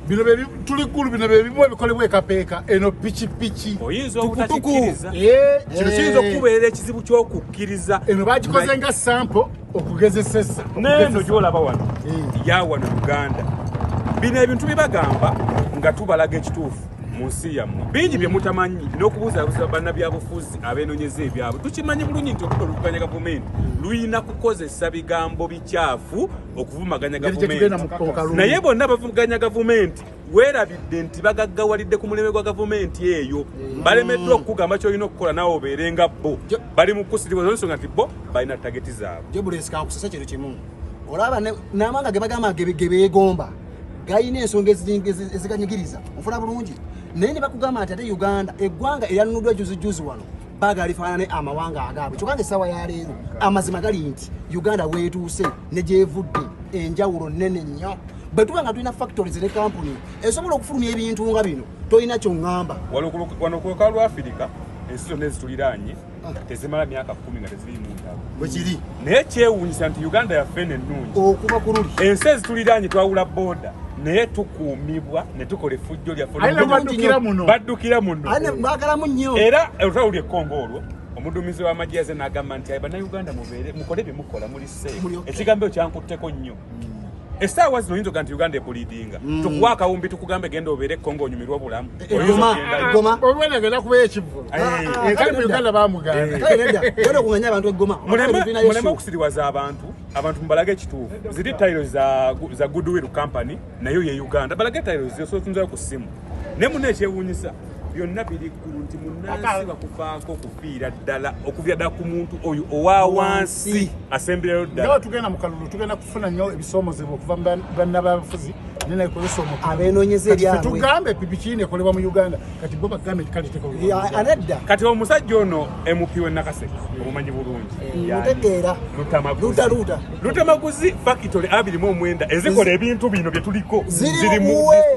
Bino bye tuli ggulu, bino bye bimu ebikolebwa ekapeeka, eno pikipiki. Oyinza obutakikkiriza. Kino kiyinza okubeera ekizibu ky'okukkiriza. Eno bagikoze nga sample okugezesesa. N'eno gy'olaba wano ya wano Uganda. Bino ebintu bibagamba nga tubalaga ekituufu mu nsi yammwe. Bingi bye mutamanyi n'okubuuzaabuuza bannabyabufuzi abeenonyeza ebyabwe. Tukimanyi bulungi nti oludda oluvuganya gavumenti luyina kukozesa bigambo bikyafu okuvumaganya gavumenti. Naye bonna bavuganya gavumenti weerabidde nti bagaggawalidde ku mulembe gwa gavumenti eyo. Balemeddwa okukugamba ky'olina okukola naawe obeere nga bo. Bali mu kusiriwa ensonga nti bo balina tageti zaabwe. Jobless kankusesa kintu kimu. Olaba n'amawanga ge bagamba ge beegomba gayina ensonga eziganyigiriza. Onfuna bulungi. Naye ne bakugamba nti ate Uganda eggwanga eryanunuddwa juzijuzi wano baagala lifaanane amawanga agaabwe. Kyokka ng'essaawa ya leero amazima gali nti Uganda weetuuse ne gyevudde enjawulo nnene nnyo. Bwe tuba nga tulina factories ne kampuni esobola okufulumya ebintu nga bino, tolina ky'oŋŋamba. Wano ku lukalu lwa Afirika ensi zonna ezituliraanye tezimala myaka 10 nga teziriimu ntalo. Bwe kiri. Naye kyewuunyisa nti Uganda yaffe eno ennungi. Okuva ku luli. Ensi ezituliraanye twawula booda naye tukuumibwa ne tukola effujjo lyaffe. Baddukira muno. Baddukira muno. Baagalamu nnyo. Era olutalo luli e Congo olwo omuduumizi w'amagye yazze n'agamba nti Bannayuganda mubeere mukole bye mukola muli safe. Ekigambo ekyo kyankutteko nnyo. Essaawa zino oyinza ogamba nti Uganda ebuliidinga. Tukuwa akawumbi tukugambe genda obeere Congo onyumirwe obulamu. Goma. Olwena genda kuba ekivvulu. Kale mu Uganda bamugaana. Kale nedda. Genda okunganya abantu e Goma. Muleme okusiriwaza abantu, abantu mubalage ekituufu. Ziri tayiro za Goodwill Company nayo ye Uganda. Balage tayiro zo tunzayo ku ssimu. Naye munno ekyewuunyisa byonna biri ggulu nti munnansi bakufaako okufiira ddala, okuviira ddala ku muntu oyo owa wansi asemberayo ddala. Nga tugenda mu kalulu tugenda kufuna nnyo ebisoomozebwa okuva mu bannabyabufuzi naye nakozesa omupiira. Abeenoonyeza ebyabwe. Kati tugambe pikipiki eno ekolebwa mu Uganda, kati bo bagambe nti kale tekolebwa mu Uganda. Anedda. Kati omusajja ono MP w'e Nakaseke omumanyi bulungi. Mutegeera. Lutamaguzi. Luta. Lutamaguzi factory 29 ezikola ebintu bino bye tuliko ziri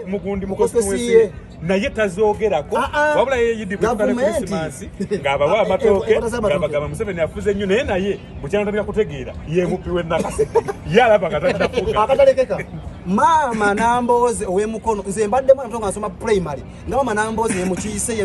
mu gundi mu constituency. Naye tazoogerako wabula ye yidi bwe Christmas ng'abawa amatooke ng'abagamba Museveni afuze nnyo naye naye bukyana kutegeera ye MP w'e Nakaseke ye alaba nga tannafuga. Akatalekeka. Maama Nambooze ow'emukono nze mbadde mwana muto nga nsoma primary nga maama Nambooze ye mukiise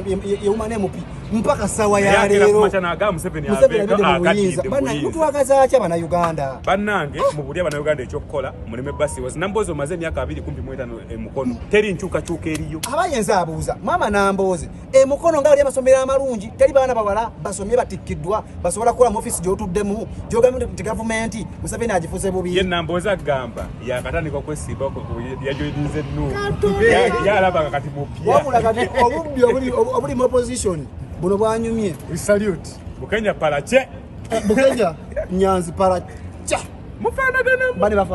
ye woman MP mpaka ssaawa ya leero. Museveni avudde mu buyinza. Mutwagaza ki Abannayuganda? Bannange mubulye Abannayuganda ekyokukola muleme basiiwa. Nambooze omaze emyaka 25 emukono teri nkyukakyuka eriyo. Abayenza abuuza maama Nambooze emukono nga ali amasomero amalungi teri baana bawala basomye batikkiddwa basobola kukola mu ofiisi gy'otuddemu gy'ogambye nti gavumenti Museveni agifuze bubi. Ye Nambooze agamba yakatandika okwesimba yajoyinize ennuumu yalaba nga kati mupya. Wabula kati obubbi obuli mu opposition buno bwanyumye. We salute. Bukenya palache. Bukenya Nyanzi palache. Mufaanagana. Bani bafa.